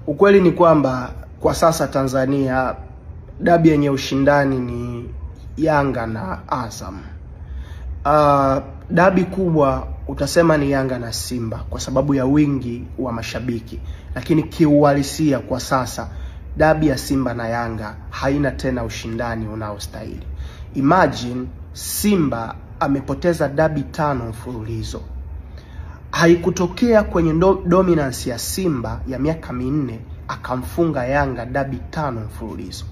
Ukweli ni kwamba kwa sasa Tanzania dabi yenye ushindani ni Yanga na Azam. Dabi kubwa utasema ni Yanga na Simba kwa sababu ya wingi wa mashabiki, lakini kiuhalisia kwa sasa dabi ya Simba na Yanga haina tena ushindani unaostahili. Imagine Simba amepoteza dabi 5 mfululizo. Haikutokea kwenye dominance ya Simba ya miaka 4 akamfunga Yanga dabi 5 mfululizo.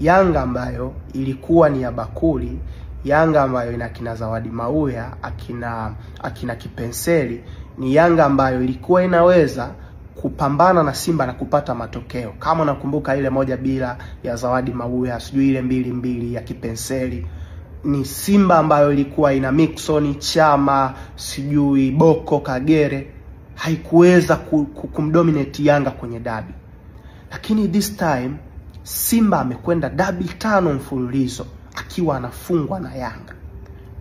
Yanga ambayo ilikuwa ni ya bakuli, Yanga ambayo ina kina Zawadi Mauya, akina Kipenseli, ni Yanga ambayo ilikuwa inaweza kupambana na Simba na kupata matokeo. Kama nakumbuka ile 1-0 ya Zawadi Mauya, sijui ile 2-2 ya Kipenseli. Ni Simba ambayo ilikuwa ina Mixon, Chama, sijui Boko, Kagere, haikuweza kumdominate Yanga kwenye dabi. Lakini this time Simba amekwenda dabi 5 mfululizo akiwa anafungwa na Yanga.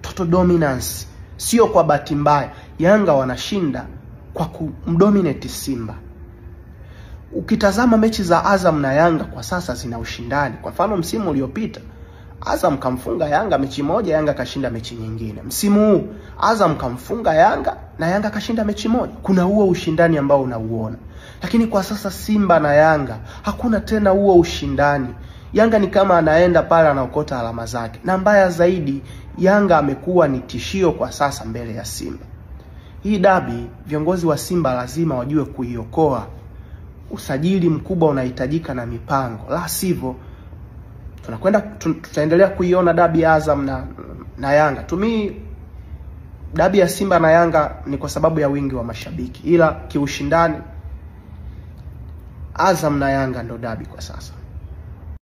Total dominance, sio kwa bahati mbaya. Yanga wanashinda kwa kumdominate Simba. Ukitazama mechi za Azam na Yanga kwa sasa zina ushindani. Kwa mfano msimu uliopita Azam kamfunga Yanga mechi moja, Yanga kashinda mechi nyingine. Msimu huu Azam kamfunga Yanga na Yanga kashinda mechi moja. Kuna huo ushindani ambao unauona. Lakini kwa sasa Simba na Yanga hakuna tena huo ushindani. Yanga ni kama anaenda pale anaokota alama zake. Na mbaya zaidi, Yanga amekuwa ni tishio kwa sasa mbele ya Simba. Hii dabi viongozi wa Simba lazima wajue kuiokoa. Usajili mkubwa unahitajika na mipango. La sivyo tunakwenda tutaendelea kuiona dabi ya Azam na Yanga. Tumi dabi ya Simba na Yanga ni kwa sababu ya wingi wa mashabiki, ila kiushindani Azam na Yanga ndo dabi kwa sasa.